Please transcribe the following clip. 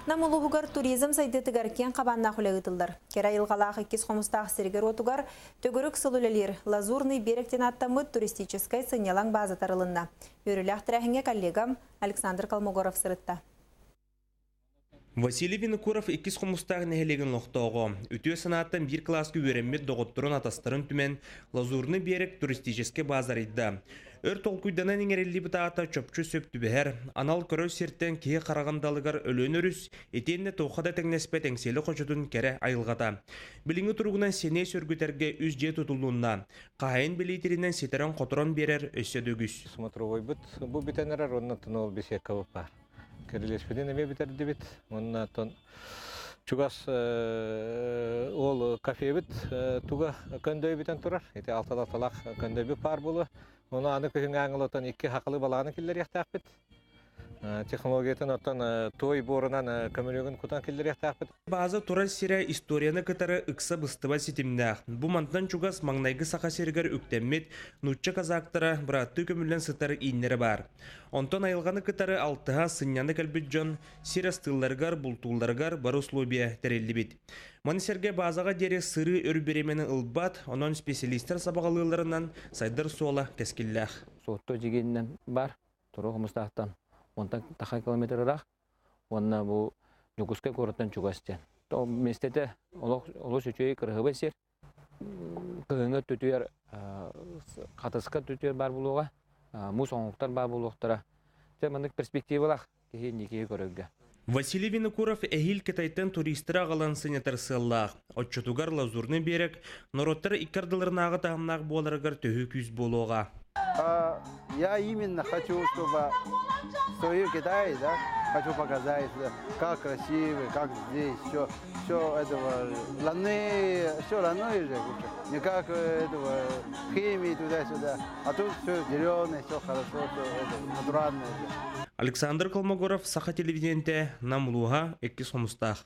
Нам улууһугар туризм сайдыытыгар киэҥ хабааннаах үлэ ыытыллар. Кэрэ айылҕалаах Иккис Хомустаах сиригэр-уотугар төгүрүк сыл үлэлиир Лазурный берег диэн ааттаммыт туристическай сынньалаҥ бааза тарылынна. Үөрүүлээх тэрээһиҥҥэ коллегам Александр Колмогоров сырытта. Василий Винокуров Иккис Хомустаах нэһилиэгин олохтооҕо. Үтүө санааттан биир кылааска үөрэммит доҕотторун атастарын түмэн Лазурный берег туристическай бааза арыйда. Өр толкуйданан иҥэриллибит аата чопчу сөп түбэһэр, анал көрөр сиртэн киһи хараҕын далыгар Өлөөн өрүс, итиэннэ туохха да тэҥнэспэт Эҥсиэли хочотун кэрэ айылҕата. Билиҥҥи туругунан сэниэ сөргүтэргэ үс дьиэ тутуллунна. Хаһайын билиитиринэн ситэрэн-хоторон биэрэр өссө да үгүс. Смотровойбут бу бүтэн эрэр, онно ол беседкабыт баар. Кирилиэспитин эмиэ бүтэрдибит. Уонна оттон чугас ол кафебит туга көндөй бүтэн турар. Ити алталаталаах көндөйбүт баар буолуо. Ону аны күһүҥҥү ааҥылатан икки хахалы балаҕаны киллэриэхтээхпит. Технологиятын оттон туой буорунан көмүлүөгүн кутан киллэриэхтээхпит. Бааза турар сирэ историяны кытары ыкса быстыбат ситимнээх. Бу мантан чугас маҥнайгы Саха сиригэр үктэммит нуучча казактара бырааттыы көмүллэн сытар ииннэрэ баар. Онтон айылҕаны кытары алтыһа сынньана кэлбит дьон сир астыылларыгар, бултуулларыгар бары условия тэриллибит. Маны сэргэ баазаҕа диэри сырыы өр бириэмэни ылбат, онон специалистэр сабаҕалыылларынан сайдар суола кэскиллээх. Суотту дьигинэн бар, Турук Хомустаахтан онтон таха километр ыраах уонна бу Дьокуускай куораттан чугас диэн. Миэстэтэ олох олус үчүгэй кыраһыабай сир. Кыһыҥҥы өттүтүгэр хатыска өттүтүгэр баар буолуоҕа, муус оҥоһуктар баар буолуохтара. Дьэ маннык перспективалаах киһи инники көрөргө. Василий Винокуров эһиил Кытайтан туристары аҕалан сынньатар сыаллаах. Оччотугар Лазурный берег норуоттар икки ардыларынааҕы таһымнаах буоларыгар төһүү күүс буолуоҕа. Я именно хочу, чтобы свою Китай, да, хочу показать, как красиво, как здесь, все, все этого, ланы, все родное же, не как этого, химии туда-сюда, а тут все зеленое, все хорошо, все это, натуральное. Александр Колмогоров, Саха телевидениете, Нам улууһа, Иккис Хомустаах.